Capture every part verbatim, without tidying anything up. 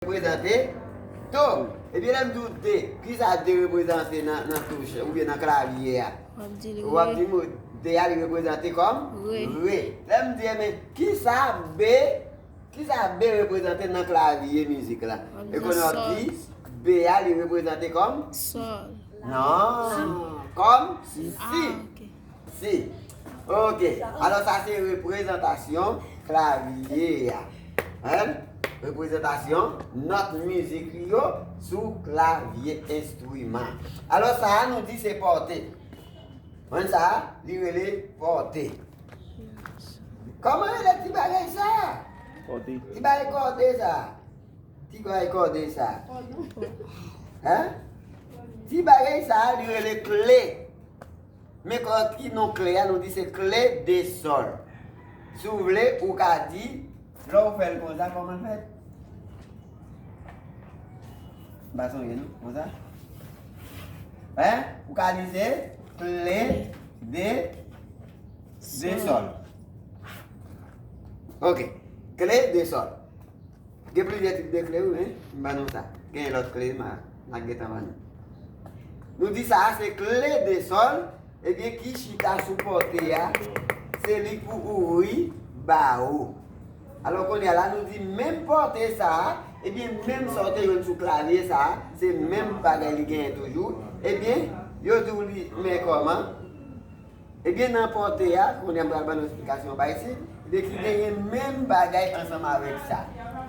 reprezante do. Ebyen, lè m di w de, kisa de reprezante nan, nan touch oubyen nan klavye a? W ap di l re. W ap di m de a li reprezante kòm re. Re. Lè m di, ebyen, kisa be, kisa be reprezante nan klavye mizik la? W ap di e konnen w ap di be a li reprezante kòm sòl. Non. Kòm si. Si. Ok. Alò, sa se reprezantasyon klavye a. Hein? Reprezantasyon nòt mizik yo sou klavye enstriman. Alò, sa a nou di se pòte. Mwen sa a, li rele pòte. Kòman rele ti bagay sa a? Kòde. Ti bagay kòde sa a. Ti bagay kòde sa a. Hein? Ti bagay sa a, li rele kle. Men kòd ki non kle a, nou di se kle de sòl. Si w vle, ou ka di, lè w fè l konsa, kòman l fèt? M pa sonje non, konsa. Hein? Ou ka di se kle de, de sòl. Ok. Kle de sòl. Gen plizyè tip de kle, wi, men m ban nou sa. Gen lòt kle, m a, m a gentan ban nou. Nou di sa a se kle de sòl, ebyen, ki chita sou pòte a, se li pou ouvri bawo. Alò, kounye a la, nou di menm pòte sa a, ebyen, menm sa w te jwenn sou klavye sa a, se menm bagay li genyen toujou. Ebyen, yo di w li, men kòman? Ebyen, nan pòte a, kounye a m pral ban nou eksplikasyon anba isit, ebyen, ki genyen menm bagay ansanm avèk sa.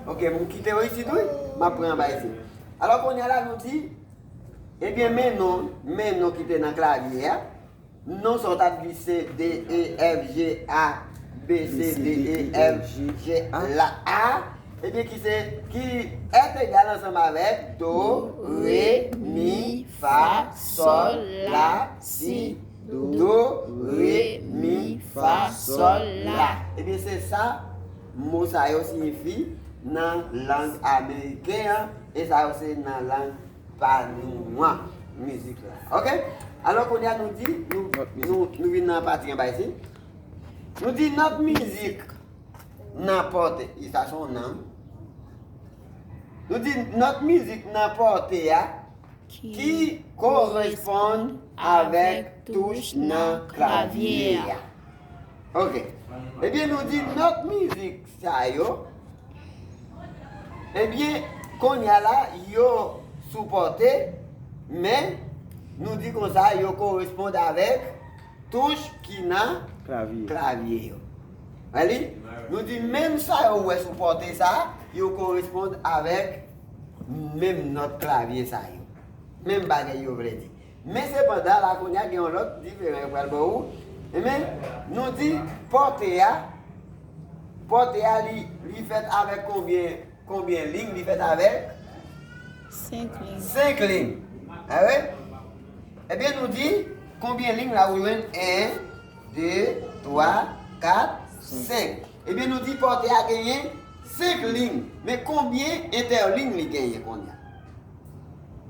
Ok, m kite yo isit, wi, m ap pran anba isit. Alò, kounye a la, nou di, ebyen, men non, men non ki te nan klavye a. Non sa w t ap di se D, E, F, G, A, B, C, D, E, F, G, la, A. Ebyen, ki se, ki èt egal ansanm avèk do, re, mi, fa, sòl, la, si, do, re, mi, fa, sòl, la. Ebyen, se sa mo sa yo siyifi nan lang ameriken an, e sa yo se nan lang pa nou an, mizik la. Ok? Alò, kounye a nou di, nou, nou, nou vin nan pati anba isit. Nou di nòt mizik nan pòte, e sa se yon nan. Nou di nòt mizik nan pòte a ki koresponn avèk touch nan klavye a. Ok. Ebyen, nou di nòt mizik sa yo, ebyen, kounye a la, yo sou pòte, men nou di konsa, yo koresponn avèk touch ki nan klavye yo. Wè li? Nou di menm sa yo wè sou pòte sa, yo koresponn avèk menm nòt klavye sa yo. Menm bagay yo vle di. Men sepandan, la kounye a gen yon lòt diferan yo pral ba ou. Ebyen, nou di pòte a, pòte a li, li fèt avèk konbyen, konbyen liy li fèt avèk? Senk liy. Senk liy. A wi? Ebyen, nou di konbyen liy la ou jwenn? En, de, twa, kat, senk. Ebyen, nou di pòte a genyen senk liy. Men konbyen entèliy li genyen kounye a?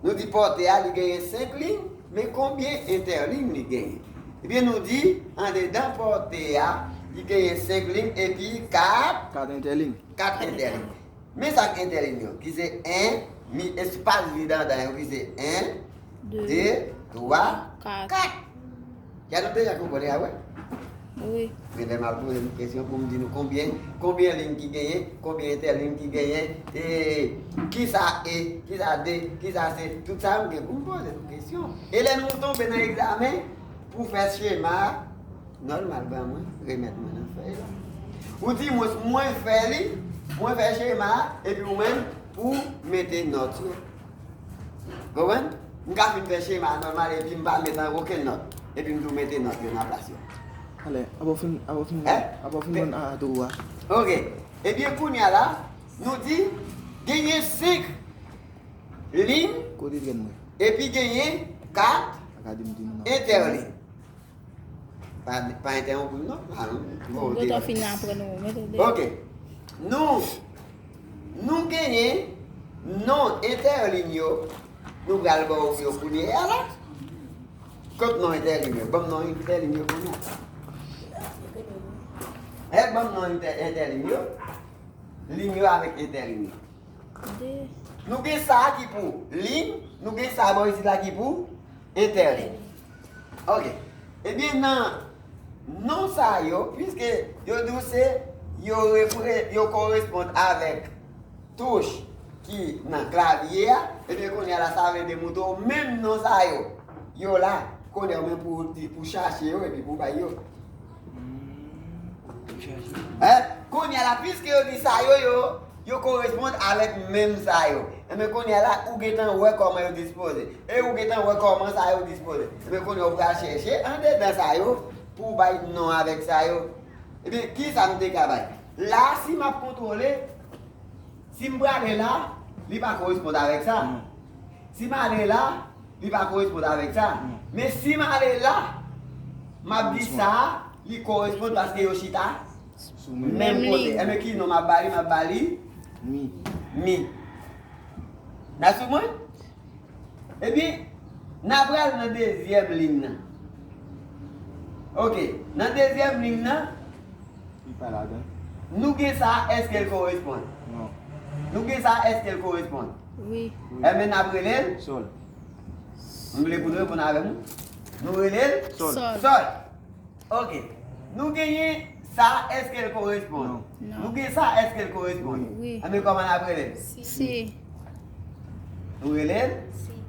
Nou di pòte a, li genyen senk liy, men konbyen entèliy li genyen? Ebyen, nou di, andedan pòte a, li genyen senk liy epi kat, kat entèliy. Kat entèliy. Men sa k entèliy yo, ki se en, mi, espas vid andan yo, ki se en, de, twa, kat. Kat. Gade, nou deja konprann, a wè? Wi. Men lè m al poze nou kesyon pou m di nou konbyen, konbyen liy ki genyen, konbyen entèliy ki genyen, e kisa e, kisa de, kisa se, tout sa m gen pou m poze nou kesyon. E lè nou tonbe nan egzamen, pou fè chema a, nòmal ban mwen, remèt mwen nan fèy la. Ou di mwen, mwen fè li, mwen fè chema a, epi ou menm, pou mete nòt yo. Konprann? M ka fin fè chema nòmal epi m pa met an okenn nòt. Epi m tou mete nòt yo nan plas yo. Alè, apa w fin, apa w fin, apa w fin ban a tou a. Ok. Ebyen, kounye a la, nou di genyen senk liy, kote grenn mwen? Epi genyen kat entèliy. Pa, pa entèwonp m non. Alon. Bon, gentan fin aprann ou, mete de. Ok. Nou, nou genyen non entèliy yo. Nou pral ba w yo kounye a la. Kot non entèliy yo? Ban m non entèliy yo kounye a. Èk ban m non entè-, entèliy yo. Liy yo avèk entèliy yo. Nou gen sa a ki pou liy, nou gen sa a bò isit la ki pou entèliy. Ok. Ebyen, nan non sa yo, piske yo di w se yo repre-, yo koresponn avèk touch ki nan klavye a, ebyen, kounye a la, sa vle di montre w menm non sa yo, yo la. Kounye a, ou menm pou di, pou chache yo, epi pou bay yo. Hein? Kounye a la, piske yo di sa yo, yo, yo koresponn avèk menm sa yo. Enben, kounye a la, ou gentan wè kòman yo dispoze. E ou gentan wè kòman sa yo dispoze. Enben, kounye a, ou pral chèche andedan sa yo pou w bay non avèk sa yo. Ebyen, ki sa m te ka bay? La, si m ap kontwole, si m prale la, li pa koresponn avèk sa. Si m ale la, li pa koresponn avèk sa. Men si m ale la, m ap di sa, li koresponn paske yo chita menm kote. Enben, ki non m ap ba li? M ap ba li mi. Mi. N a sou mwen? Ebyen, n a pral nan dezyèm liy nan. Ok, nan dezyèm liy nan, li pa ladan. Nou gen sa, èske l koresponn? Non. Nou gen sa, èske l koresponn? Wi. Enben, n ap rele l? Sòl. M vle pou nou reponn avè m. Nou rele l? Sòl. Sòl. Ok. Nou genyen sa, èske l koresponn? Non. Non. Nou gen sa, èske l koresponn? Wi. Wi. Enben, kòman n ap rele l? Si. Si. Nou rele l? Si.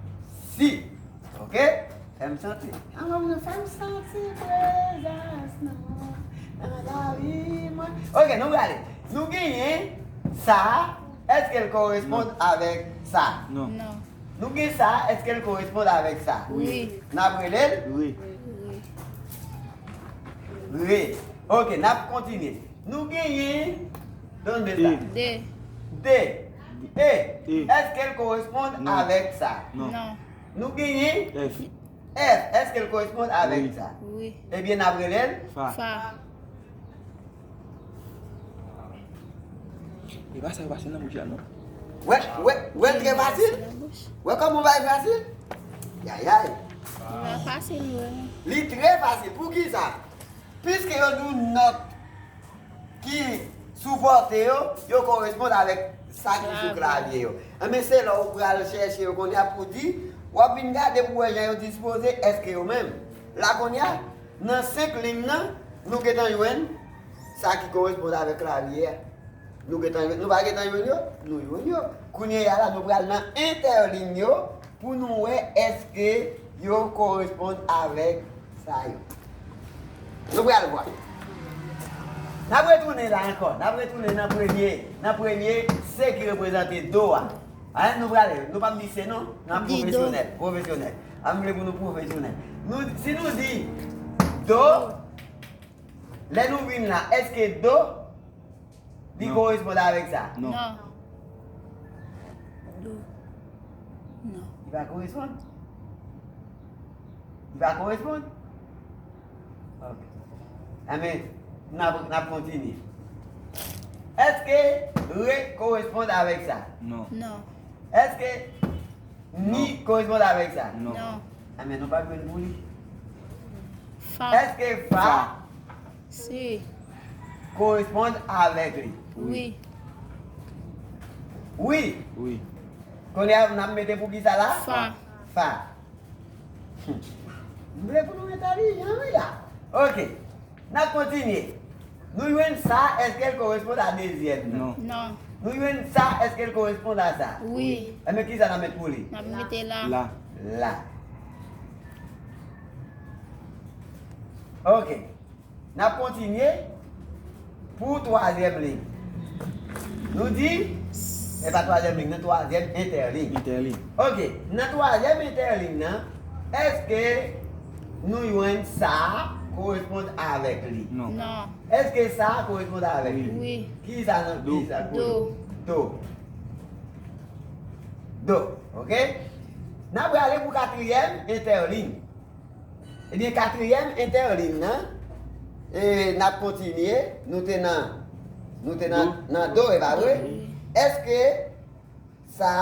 Si. Ok? Fè m santi. Alò, nou fè m santi prezans nou nan lavi mwen. Ok, nou prale. Nou genyen sa, èske l koresponn avèk sa? Non. Non. Nou gen sa, èske l koresponn avèk sa? Wi. N ap rele l? Wi. Wi. Wi. Ok, n ap kontinye. Nou genyen, donn de sa. De. De. E. E. Èske l koresponn avèk sa? Non. Non. Nou genyen? F. F. Èske l koresponn avèk sa? Wi. Ebyen, n ap rele l? Fa. Fa. E pa sa yo pase nan bouch la, non? Wè, wè, wè, trè fasil. Wè kòman w bay fasil? Yayay. Li pa fasil, vre, non. Li trè fasil. Poukisa? Piske yo di w nòt ki sou pòte yo, yo koresponn avèk sa ki sou klavye yo. Enben, se lè w pral chèche yo kounye a pou di, w ap vin gade pou wè jan yo dispoze, èske yo menm. La kounye a, nan senk liy nan, nou gentan jwenn sa ki koresponn avèk klavye a. Nou gentan jwenn, nou pa gentan jwenn yo? Nou jwenn yo. Kounye a la, nou pral nan entèliy yo pou nou wè èske yo koresponn avèk sa yo. Nou pral vwa. N ap retounen la ankò. N ap retounen nan premye, nan premye C ki reprezante do a. An, nou prale, nou p ap di C non, n ap pwofesyonèl, pwofesyonèl. An, m vle pou nou pwofesyonèl. Nou, si nou di do, lè nou vin la, èske do li koresponn avèk sa? Non. Non. Do. Non. Li pa koresponn? Li pa koresponn? Ok. Enben, n ap, n ap kontinye. Èske re koresponn avèk sa? Non. Non. Èske mi koresponn avèk sa? Non. Non. Enben, nou pa jwenn pou li. Fa. Èske fa? Fa. Si. Koresponn avèk li? Wi. Wi? Wi. Kounye a, n ap mete pou ki sa la? Fa. Fa. M vle pou nou entèlijan, wi, la. Ok. N ap kontinye. Nou jwenn sa, èske l koresponn a dezyèm nan? Non. Non. Nou jwenn sa, èske l koresponn a sa? Wi. Enben, ki sa n ap met pou li? N ap mete la. La. La. Ok. N ap kontinye pou twazyèm liy. Nou di, e pa twazyèm liy, nan twazyèm entèliy. Entèliy. Ok, nan twazyèm entèliy nan, èske nou jwenn sa a koresponn avèk li? Non. Non. Èske sa a koresponn avèk li? Wi. Ki sa nan, ki sa? Do. Do. Do. Ok? N ap prale pou katriyèm entèliy. Ebyen, katriyèm entèliy nan, e, n ap kontinye, nou te nan, nou te nan, nan do, e pa vre? Èske sa,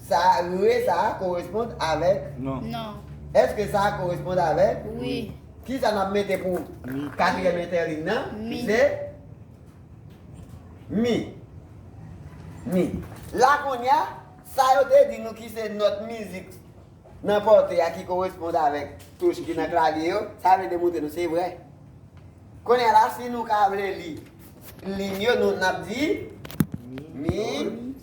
sa, re sa a koresponn avèk? Non. Non. Èske sa a koresponn avèk? Wi. Ki sa n ap mete pou katriyèm entèliy nan? Mi. Se? Mi. Mi. La kounye a, sa yo te di nou ki se nòt mizik nan pòte a ki koresponde avèk touch ki nan klavye yo, sa vle demontre nou se vrè. Kounye a la, si nou ka vle li liy yo, nou n ap di mi,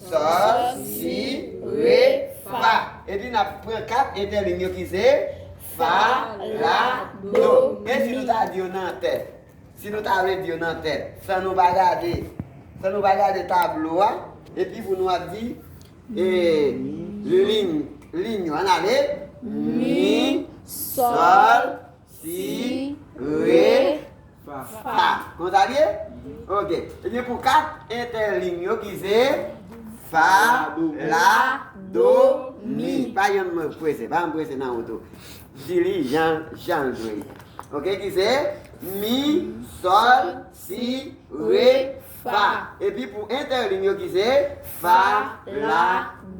sòl, si, re, fa. Epi n ap pran kat entèliy yo ki se fa, la, do. E si nou ta di yo nan tèt? Si nou ta vle di yo nan tèt, san nou pa gade, san nou pa gade tablo a, epi pou nou ap di, e, liy, liy yo, ann ale. Mi, sòl, si, re, fa. Konsa l ye? Ok. Ebyen, pou kat entèliy yo ki se fa, la, do, mi. Pa janm prese, pa janm prese nan wout ou. Di li jan, jan l dwe ye. Ok, ki se mi, sòl, si, re, fa. Epi pou entèliy yo ki se fa, la,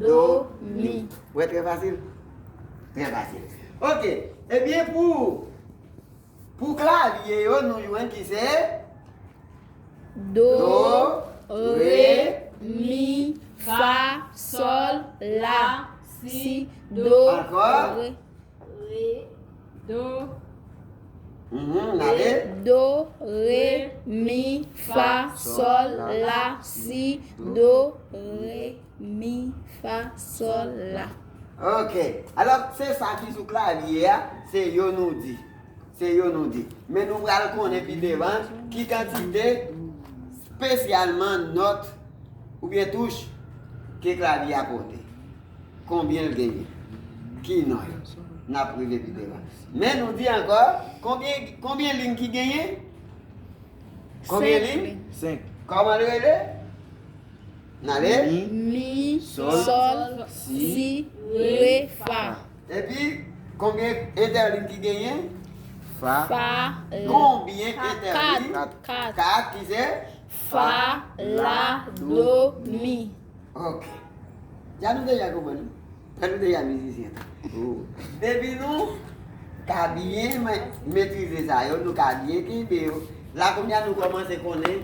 do, mi. Ou wè, trè fasil. Trè fasil. Ok. Ebyen, pou, pou klavye yo, nou jwenn ki se do, re, mi, fa, sòl, la, si, do, re. Re, do. Mhm, n ale. Do, re, mi, fa, sòl, la, si, do, re, mi, fa, sòl, la. Ok. Alò, se sa ki sou klavye a, se yo nou di. Se yo nou di. Men nou pral konnen pi devan ki kantite espesyalman nòt oubyen touch ke klavye a pote. Konbyen l genyen? Ki non yo? N ap rive pi devan. Men nou di ankò, konbyen, konbyen liy ki genyen? Konbyen liy? Senk. Kòman l rele? N ale? Mi, sòl, si, re, fa. Epi, konbyen entèliy ki genyen? Fa. Fa, konbyen entèliy? Kat. Kat. Kat, ki se? Fa, la, do, mi. Ok. Dja nou deja konprann, wi. Dja nou deja mizisyen. Depi nou ka byen me-, metrize sa yo, nou ka byen kenbe yo. La kounye a nou kòmanse konnen